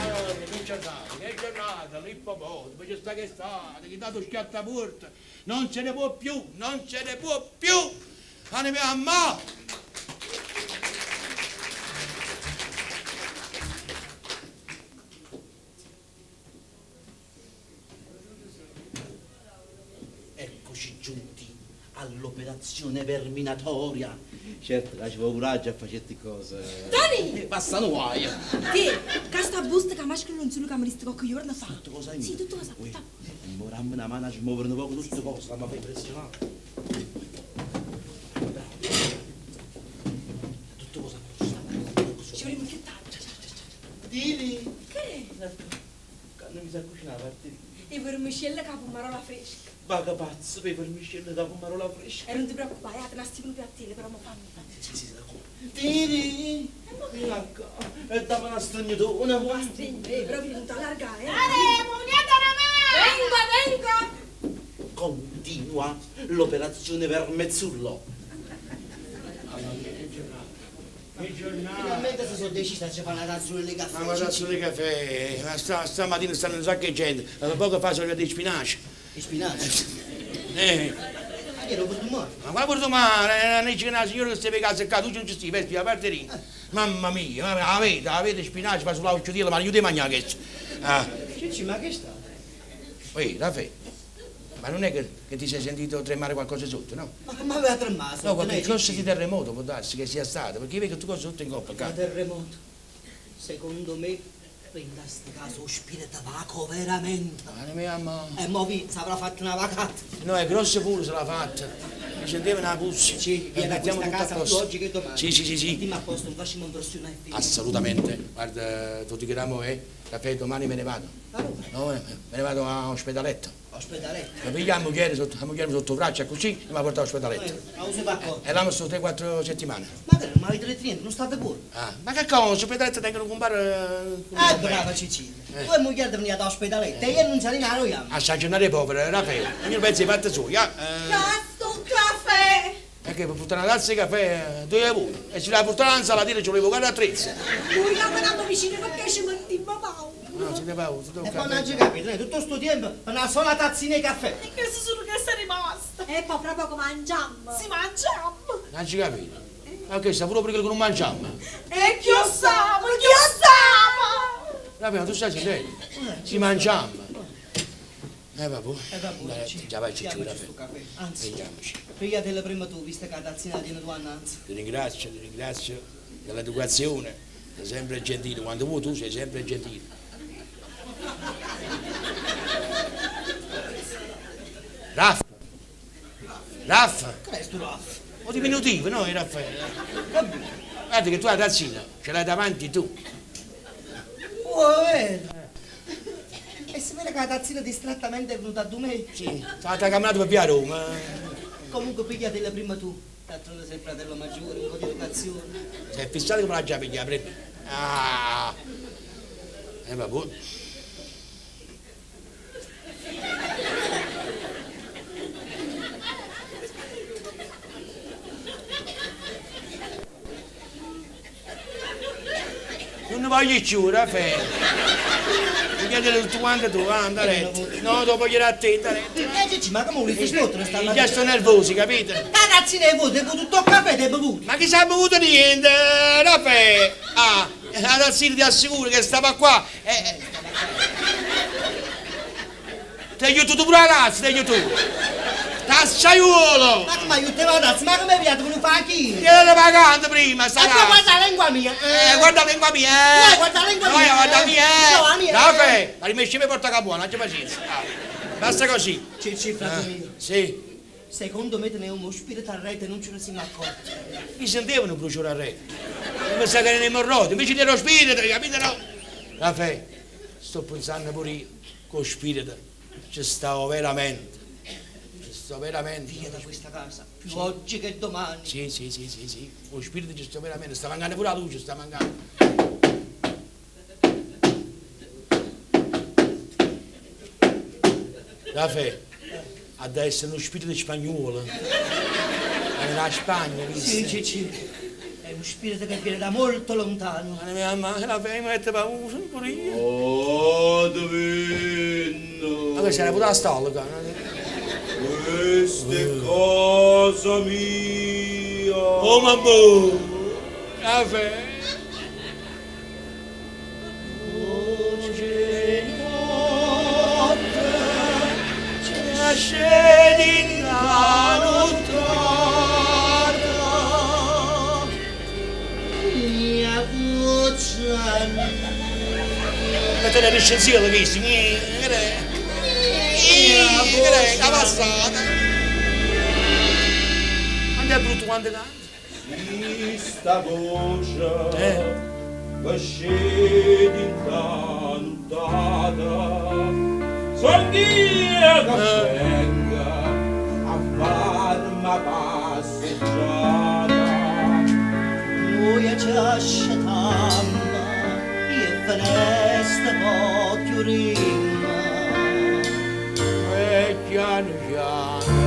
Allora, che giornata, che giornata, l'ippopotamo, c'è sta che sta, che dato schiattaporta, non se ne può più, non se ne può più! Anima a ma! Eccoci giunti all'operazione verminatoria. Certo, che ci vuole coraggio a fare certe cose. Tony! Passano guai. Ti, questa busta che maschera non solo che mi resta qualche giorno fa. Tutto cosa hai Sì, tutto cosa. Ui, Morammo una mano a smuovere un poco tutte cose, ma fai impressionare. Bravo. Tutto cosa Ci vorremmo più tardi. Dili! Che? Quando mi sa cucinare, parte E vermicelli che pomarola fresca. Vaga pazzo per vermicelli da pomarola fresca. E non ti preoccupare, te la stivo un piattino, però mo fammi. Sì, sì, sì, Dili! Vieni qua, e dammi una strignatona. Stringe, però vi non allargare, eh. Vengo, vengo! Continua l'operazione Vermezzullo. Che giornata! Finalmente si sono decisa a ci fare una tazza di caffè. Ma una tazza di caffè, ma stamattina stanno un sacco di gente, da poco fa sono arrivati gli spinaci. Gli spinaci. Eh, Ma che ero per domani? ma qua pure domani, eh, c'è una signora che si vede a secca, tu non ci stai, vesti, a parte lì. Mamma mia, mamma, la vede, la vede spinaci, fa sulla uccidila, ma aiuti a mangiare questo. Ah, Cicci, ma che sta? ehi, Raffaele, ma non è che ti sei sentito tremare qualcosa sotto, no? Ma come aveva tremato? No, qualche cosa di terremoto può darsi che sia stato, perché io vedo che tu cose sotto in coppa, Ma qua. terremoto. Secondo me, in questo caso lo spirito vago veramente. Ma mia mamma. E mo vi si avrà fatto una vacata. No, è grosso pure se l'ha fatta. Mi sentiva una puzza. Sì, viene a mettiamo questa tutto a casa più posto. oggi che domani. Sì, sì, sì, sì. Dimmi a posto, non facciamo impressionare i figli. Assolutamente. Guarda, tu ti chiediamo, Raffaele, domani me ne vado. Allora, No, me ne vado a ospedaletto. ospedaletto. Mi piglia la moglie sotto, la moglie sotto braccio così e mi porta all'ospedaletto. Ma uso d'accordo. E là mi sto 3-4 settimane. Ma che non avete niente, non state buoni. Ah, ma che cosa? Ospedaletto tengono un compare. Ah, brava Cecilia. Tu e moglie venite all'ospedaletto e io non sarei nato io. A stagionare povero, Raffaele. Ognuno pensa ai fatti suoi, ah. Casto caffè! Perché per portare una tazza di caffè, dove vuoi? E se la portare un'insalatiera ci volevo guardare attrezzi. Noi lavoriamo vicino perché ci mettiamo paura. No, si deve paura, si deve E poi non ci capito, tutto sto tempo per una sola tazzina di caffè. E questo solo che sei rimasta! E poi fra poco mangiamo. Si mangiamo! Non ci capito. Ma che sta pure perché non mangiamo. E chi lo sa, chi lo sa! Raffaele, tu stai sentendo? Si mangiamo. Vabbè. E vabbè, Dai, Cicci, già vai, Ciccio, pigliamoci caffè. sto caffè. Anzi, Pigliamoci. pigliatela prima tu, visto che la tazzina la tieni tu annanzi. Ti ringrazio dell'educazione. Sei sempre gentile, quando vuoi tu sei sempre gentile. Raffa! Raffa! Che è sto Raff? O diminutivo, no, Raffaele? Guarda che tu la tazzina ce l'hai davanti tu. Oh, vero. E si vede che la tazzina distrattamente è venuta a me. Sì, sta camminando per via Roma. Comunque pigliatela prima tu. D'altronde sei il fratello maggiore, un po' di educazione. Sei fissato come la già piglia, prendi. Ah! E vabbè. Non ne voglio più, Raffaele. Mi chiedere tutto quanto tu, va, andare. No, dopo chiedere a te, andare. Cicci, ma come volete sfottere stamattina? Già sto nervosi, capito? La tazzina è vuota, hai bevuto tutto il caffè, ti hai bevuto. Ma chi si è bevuto niente, Raffaele? Ah, la tazzina ti assicuro che stava qua. Ti aiuto tu pure la tazza, ti aiuto tu. Tazzaiuolo! Ma come aiutava la tazza? Ma come piato con un facchino? Gliel'ho pagando prima, sta Ma tu tazza. guarda la lingua mia! Guarda la lingua mia, eh! No, guarda la lingua No, mia, guarda eh. mia, eh! No, la mia, eh. Raffaele, ma rimesci per porta capuana, non c'è pazienza. Ah, basta così. Cicci, frate mio. Sì. Secondo me tenevamo uno spirito a rete e non ce ne siamo accorti. Mi sentivano bruciare a rete. Mi sa che erano emorroidi, invece dello spirito, capito no? Raffaele, sto pensando pure io, con spirito, ci stavo veramente. Ci sto veramente. Via da questa casa, più oggi che domani. Sì, sì, sì, sì, sì. Con spirito ci sto veramente, sta mancando pure la luce, sta mancando. Raffaele, ha da essere uno spirito spagnolo. È nella Spagna, visto? Sì, sì, sì. È uno spirito che viene da molto lontano. Ma mia mamma, la fai, mi mette paura pure io. Oh, divino. Ma questa era pure la stalla, qua. Questa è casa mia. Oh, mamma! Raffaele! Mia voce Ma te ne riuscito, visto? Che è passata? Quando è brutto quando canta? Questa voce che scende in cantata, son io che vengo a fare una passeggiata. Noi ci asciugammo e finestre poi chiudemmo. E piano piano,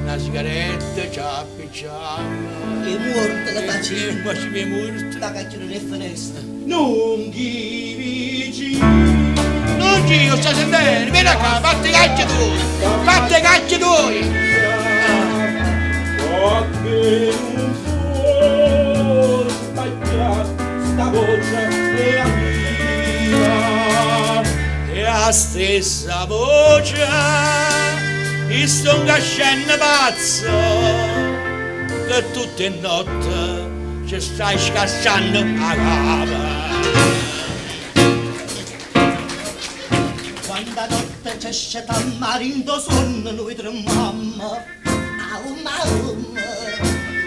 una sigaretta ci appicciamo. E morta la facciamo. Ma ci è morta. Da che chiudere le finestre. Non chi vicino. Non ci, io sto sentendo, vieni qua, fatti caccia tu, fatti caccia tu. Che non può sbagliare, sta voce è mia. E la stessa voce, mi sto cascendo pazzo, che tutte notte ci stai scassando a capa. Quando la notte c'è sceta marindo sonno noi tremammo. Aum aum.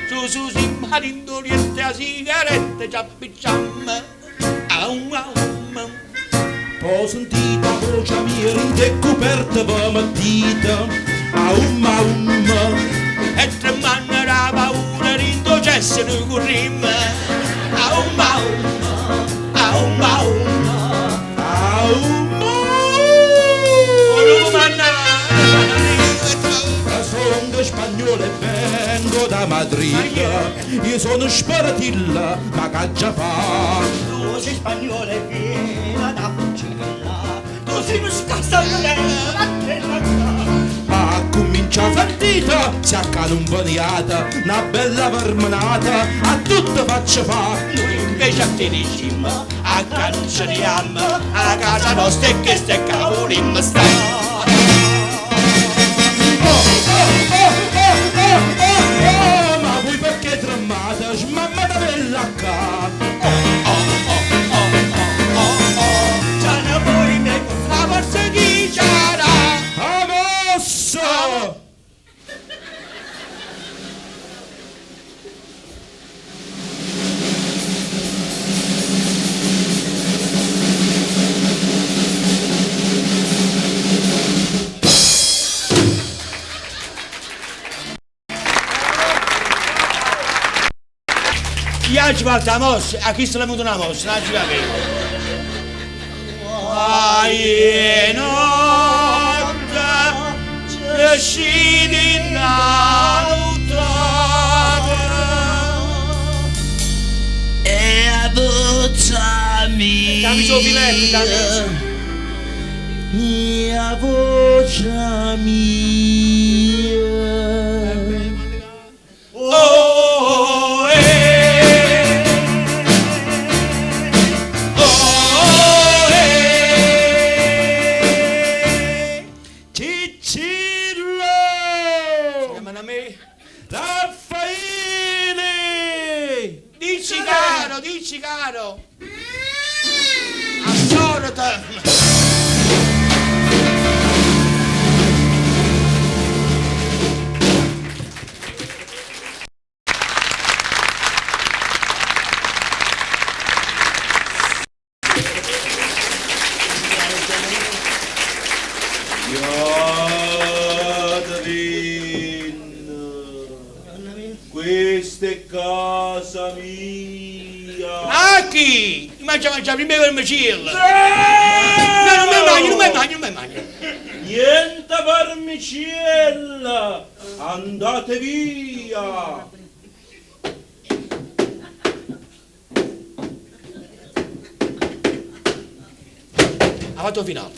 Su su si marindo liette a sigarette ci appicciamo. Aum aum. Ho sentito la voce mia in coperta per mattina, aum aum. E tremando la paura rindo cesso noi corrimmo. Aum aum. Aum aum. Aum. Sono spagnolo e vengo da Madrid. Io sono sparatilla, ma caccia fa. Tu sei spagnolo e vieni da Fucilla. Tu sei uno scassaiolello, vattene qua. A comincia partita, si accade un boniata, una bella vermenata, a tutta faccia fa. Noi invece a te diciamo, a che non ci andiamo, a casa nostra e che ste cavolimmo sta. Io aggio fatto 'a mossa, a chisto l'è venuta una mossa, non aggio capito. Aie notte, te sciti 'int' 'a nuttata. E 'a voce mia. C'ha miso 'o filetto, c'ha miso. E 'a voce mia. Oh, eh. Oh, eh. Ciccillo! Chiamano a me? Raffaele! Dici caro, dici caro. Assorta. Iatevenne! Questa è casa mia! A chi? Mangia, mangia prima il vermiciello. No, non me mangio, non me mangio, non me mangio. Niente vermiciella! Andate via! Ha fatto finale.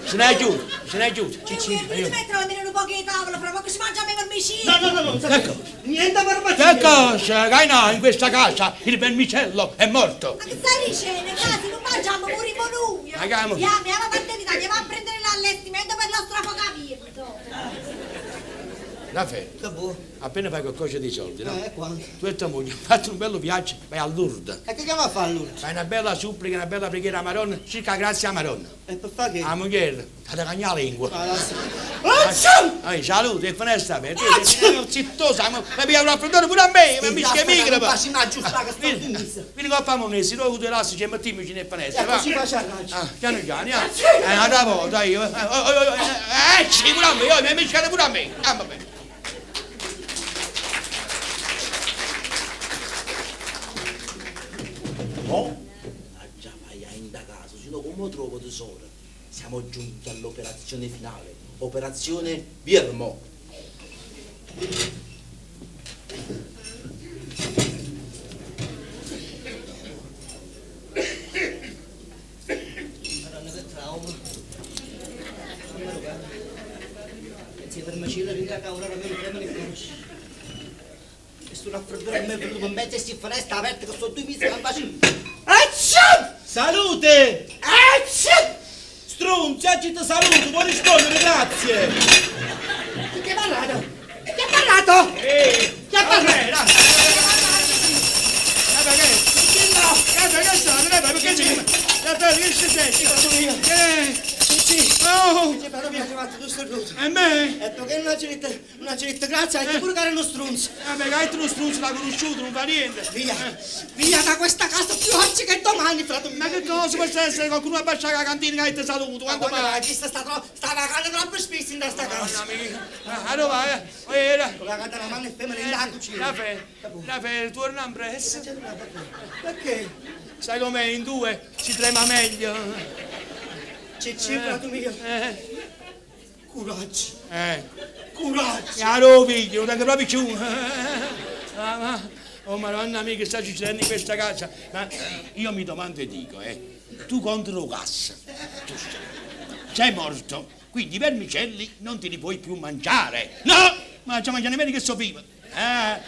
Se n'è chiuso, se n'è chiuso. Cicci, mi mettere almeno un po' di tavola, fra poco si mangia me vermiciello. No, no, no, no, Che cosa? Niente vermiciello. Che cosa? Gainà, in questa casa il vermicello è morto. Ma che stai dicendo? Casi, non mangiamo, moriamo noi. Ma che amo? Andiamo, andiamo a partire, andiamo a prendere l'allestimento per lo strafocamento. Raffaele, Che vuoi? appena fai qualcosa di soldi, no? Quanto? Tu e tua moglie fate un bello viaggio, vai a Lourdes. E che chiama a fare allora? Fai una bella supplica, una bella preghiera a Maronna, cerca grazia a Maronna. E per fare che? La moglie, ti da cagnare la lingua. Ah, lascia. Acciù! Ehi, salute, e finestra aperta. Zittosa, ma mi piglia un raffreddore pure a me, ma mi schemigra. Non faccio una giusta che sto in messa. Vieni qua a fare un mese, tu te lasci, ci mettiamo in finestra, E va. così faccio arraggio. Ah, piano piano, ah. Un'altra volta io. Sì, pure a me, oh, mi hai mischiato pure a me. Ah, vabbè. No, già vai a in da casa, se no come trovo tesoro? Siamo giunti all'operazione finale, operazione Virmo. Madonna che trauma. Mamma mia. Se vermiciello in casa ora me ne me ne conosci. E sto raffreddore a me è venuto in mezzo e si finestra aperta che sono due mesi che non faccio. Acciù! Salute! Acciù! Strunzi, oggi ti saluto, puoi rispondere, grazie! Chi ha parlato? Chi ha parlato? Chi ha parlato? Perché sei? Sì, Oh, sì, però mi ha chiamato tu starnuto. e me? E perché non ci detto, non ci detto grazie, hai pure che era uno strunzo. Vabbè, che hai uno struzzo l'ha conosciuto, non fa niente. Via, via da questa casa più oggi che domani, frate mio. Ma che cosa può essere qualcuno a baciare la cantina che ti saluto? Quando Quando mai? mai? Chissà sta troppo, sta vacando troppo spesso in questa casa. Madonna mia. Ah, allora vai, eh. Era. Con la canta la mano e femmina in la cucina. Raffaele, Raffaele, torna in presto. Perché? Sai com'è, in due si trema meglio. Cicci, frate mio. Coraggio, Eh. coraggio. Chiaro, figlio, non tengo proprio più. Ah, ma- Oh, madonna mia, che sta succedendo in questa casa? Ma io mi domando e dico, tu contro gas, giusto? Sei morto, quindi i vermicelli non te li puoi più mangiare. No! Ma ci mangiano nemmeno che so vivo. Ma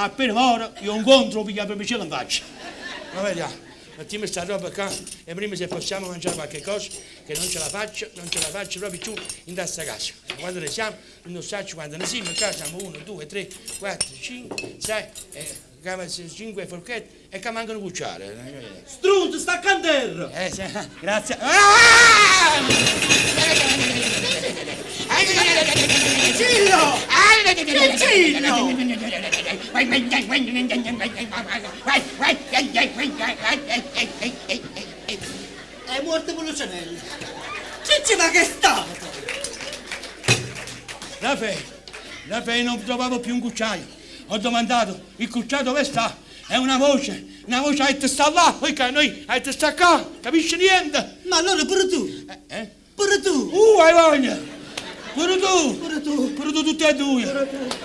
appena moro, io incontro, piglio il vermicello in faccia. Ma vediamo, mettiamo sta roba qua e prima se possiamo mangiare qualche cosa, che non ce la faccio, non ce la faccio proprio più in questa casa. Quando ne siamo, non so quando ne siamo, qua siamo 1, 2, 3, 4, 5, 6, 5 forchette e che mancano cucciare. Strunz, sta a terra! Sì, grazie. Ah! Cicillo! Cicillo! È morto Pulcinella. Cicci, ma che è stato? Raffaele, Raffaele, non trovavo più un cucciaio. Ho domandato, il cucciaio dove sta? È una voce, una voce ha detto sta là, poi che noi ha detto sta qua, capisci niente? Ma allora pure tu? Eh? Pure tu? Hai voglia! Pure tu! Pure tu! Pure tu tutte e due! Pure tu!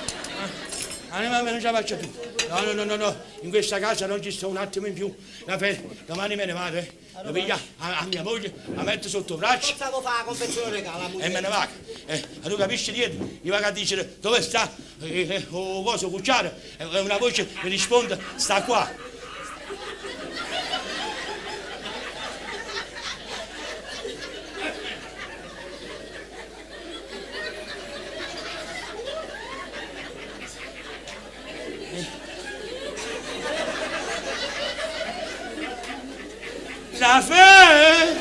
Ah, no, non ce la faccio più. No, no, no, no, no, in questa casa non ci sto un attimo in più. Raffaele, domani me ne vado, eh. Lo piglia a mia moglie, la metto sotto braccio. Stavo a fare la confezione regalo, E me ne vado. Tu capisci niente? Io vado a dire dove sta? Oh, cosa, cucciare? E una voce mi risponde, sta qua. Raffaele!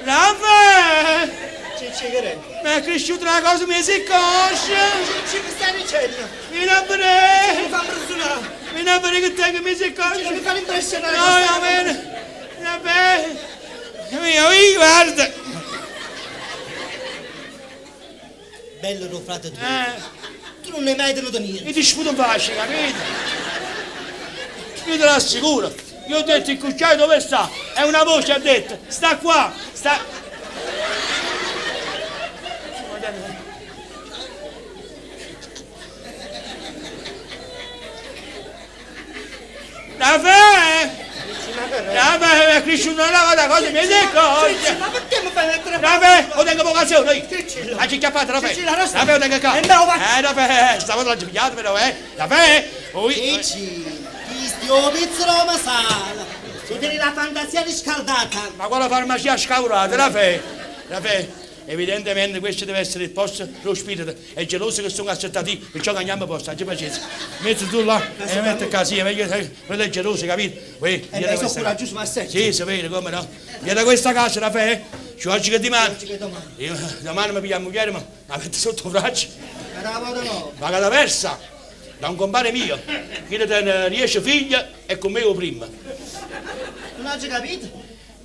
Raffaele! Cicci, che è? Mi è cresciuta una cosa, mi si coscia! Cicci, che stai dicendo? Vieni a vedere! Mi fa impressionare! Vieni a vedere che tengo, mi si coscia! Mi fa impressionare! No, no, bene! Raffaele! Mio, io, guarda! Bello tuo frate tuo! Tu non ne hai mai tenuto niente! Io ti sputo in faccia, capito? Io te l'assicuro! Io ho detto il cucchiaio dove sta? È una voce ha detto, sta qua, sta... Raffaele! Raffaele, è cresciuta una cosa, mi si accorge! Ma perché mi fai mettere... Raffaele, ho tengo vocazione io! La ciacchiappata, Raffaele! Raffaele, ho tengo qua! Raffaele, stavolta l'ho pigliato però, eh! Raffaele! Cicci! Io pizzo la masala, tu tieni la fantasia riscaldata. Ma quale farmacia scaurata, Raffaele? Raffaele, evidentemente questo deve essere il posto dello spirito. È geloso che sono accettati, perciò cambiamo posto, aggi pazienza. Metti tu là e metti qua, sì, meglio, quello è geloso, capito? Uè, e beh, sono coraggioso, ma senti. Sì, sapete come no? Vieni da questa casa, Raffaele, ci oggi che domani. Oggi che domani. Io domani mi piglio a moglie, ma la metto sotto il braccio. Ma Ma la versa. Da un compare mio, che tiene 10 figli e con me prima. Non ho capito?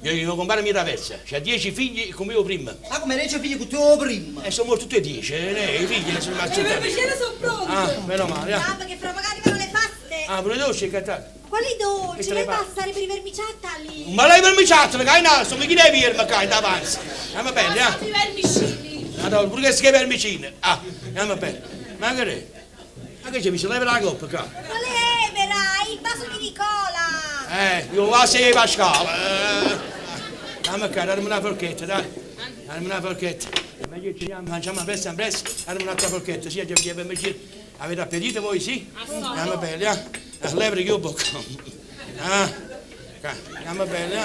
Io compare mio da versa, c'ha 10 figli e con me prima. Ma come 10 figli con te prima? E sono morti tutti e 10, i figli sono rimasti E per piacere sono pronti. Ah, meno male. Ah, perché fra magari vanno le paste. Ah, pure dolci è cantato. Quali dolci? Le passare per i vermiciattoli. Ma lei vermiciattoli, che hai naso, mi chi devi irmi qua in avanti? Andiamo bene, eh? I vermicini. Madonna, pure che si chiama vermicini. Ah, andiamo bene. Ma che è? Ma che c'è? Mi si leva la coppa qua? Ma levera, il vaso di Nicola! Io vaso di Pasquale! Andiamo qua, dammi una forchetta, dai! Dammi una forchetta! Meglio ci andiamo, mangiamo presto, presto, dammi un'altra forchetta, sì, avete appetito voi, sì? Andiamo bene, eh? Levere che io bocco! Ah, andiamo bene, eh?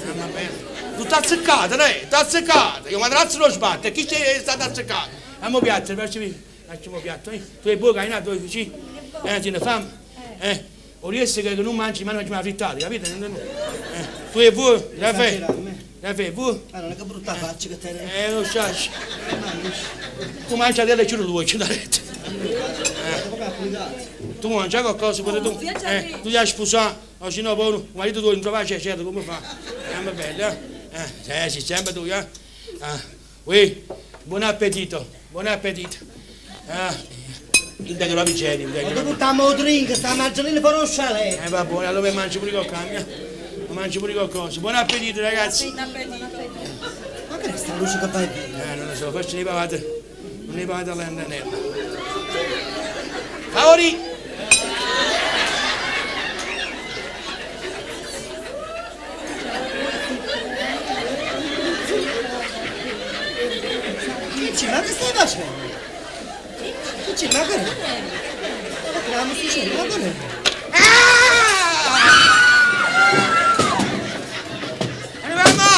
Andiamo bene! Tu t'hai azzeccato, dai, t'hai azzeccato! Io matrazzo lo sbatto, e chi c'è stato azzeccato? Andiamo piatto, facci. Facciamo piatto, eh? Tu hai buono, hai tu sì? Ti ne fame? O riesci che non mangi, ma non mangi una frittata, capito? Tu e vuoi? Raffaele? Raffaele, vuoi? Ma non è che brutta faccia che te ne... Lo sai. Tu mangi delle ciure due, c'è da letto. Tu mangi qualcosa pure tu? Tu ti hai sposato, o se no poi il marito tuo non trova, certo, come fa? Va bene, eh? Sì, sempre tu, eh? Oui, buon appetito, buon appetito. Ah, integro la vicenda, integro. Ma tu buttiamo il drink, sta mangiando fuori lo chalet. Va buono, allora mi mangio pure qualcosa. Mi mangio pure qualcosa. Buon appetito, ragazzi. Buon appetito. Ma che è sta luce che vai bene? Non lo so, forse ne pavate. Non ne pavate all'andanella. Favori! Cicci, ma che stai facendo? Cicci, ma che è? Ma che la musica, ma che è? Mamma!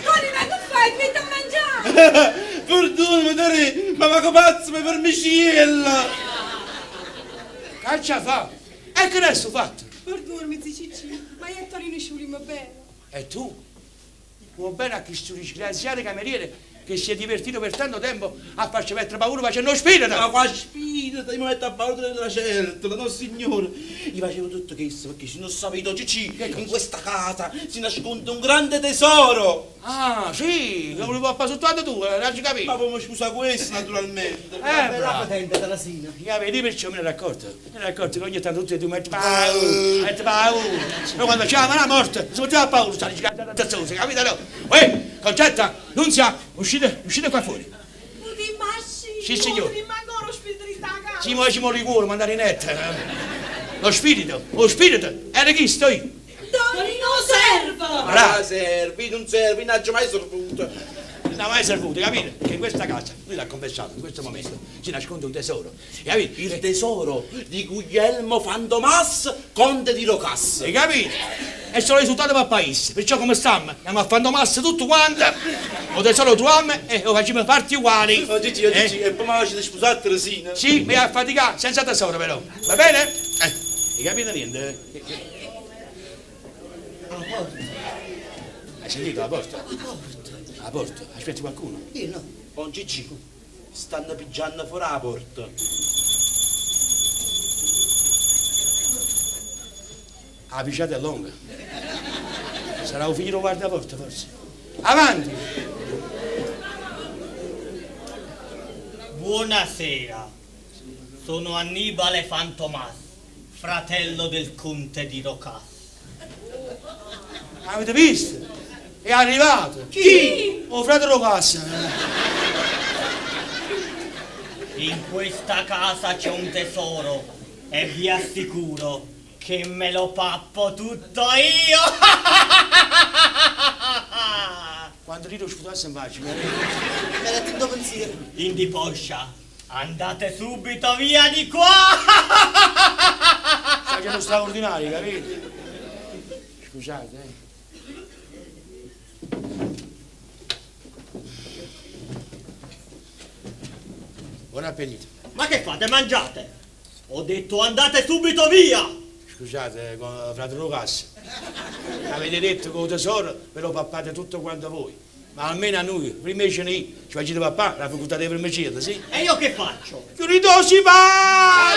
Tony, ma che fai? Ti metti a mangiare! Perdonami, Tony, ma ma pazzo, mi vermiciella! Caccia fa! E che adesso fatto? Perdonami, zio Cicci, ma io e Tonino ci vogliamo bene. E tu? Vuoi bene a questo disgraziato cameriere Che si è divertito per tanto tempo a farci mettere paura facendo 'o spirito! Ma qua spirito, io mi metto a paura della certola, no signore. Io facevo tutto questo perché se non sapete, Gigi, in questa casa si nasconde un grande tesoro. Ah, sì, lo volevo fare soltanto tu, non ci capito. Ma come scusa questo, naturalmente. Bella bravo. potente, Teresina. Ya vedi perciò me ne ero accorto. Me ne ero accorto che ogni tanto tutti e due metti paura, metti paura. Però quando c'è la morte, si metteva paura, sta dicendo, capito no? Uè, Concetta, Nunzia, uscite, uscite qua fuori. Ti immagini? Sì, signore. Ti manca lo spirito di sta casa. Sì, ma ci muore cuore, mandare in net. Lo spirito, lo spirito, era chi sto io? Tonino servo! Bravo. Ma servi, non servi, non ho mai servuto. Non ha mai servuto, capito? Che in questa casa, lui l'ha confessato, in questo momento si nasconde un tesoro. Capito? Il tesoro di Guglielmo Fantomas, conte di Rocas. Hai capito? E sono risultato per paese, perciò come stiamo? Andiamo a Fantomas tutto quanto, o tesoro troviamo e lo facciamo parti uguali. Oh Gigi, oh Gigi, Eh? e poi mi facete sposare Teresina. Sì, mi a faticare senza tesoro però, va bene? Hai capito niente? La porta. Hai sentito la porta? La porta. La porta? Aspetti qualcuno? Io no. Oh Gigi, stanno pigiando fuori la porta. La pisciata è lunga. Sarà un figlio guardaporta forse. Avanti! Buonasera, sono Annibale Fantomas, fratello del conte di Rocas. Avete visto? È arrivato! Chi? O fratello Cassa! In questa casa c'è un tesoro e vi assicuro che me lo pappo tutto io! Quando rido sputasse in faccia, mi Mi ha detto pensiero. Indi poscia, andate subito via di qua! Sta facendo straordinario, capito? Scusate, eh. Buon appetito. Ma che fate? Mangiate! Ho detto andate subito via! Scusate, con fratello Lucas. Avete detto che il tesoro ve lo pappate tutto quanto voi. Ma almeno a noi, prima ce ne ci facete pappà, la facoltà di vermicella, sì? E io che faccio? Chiudito si va!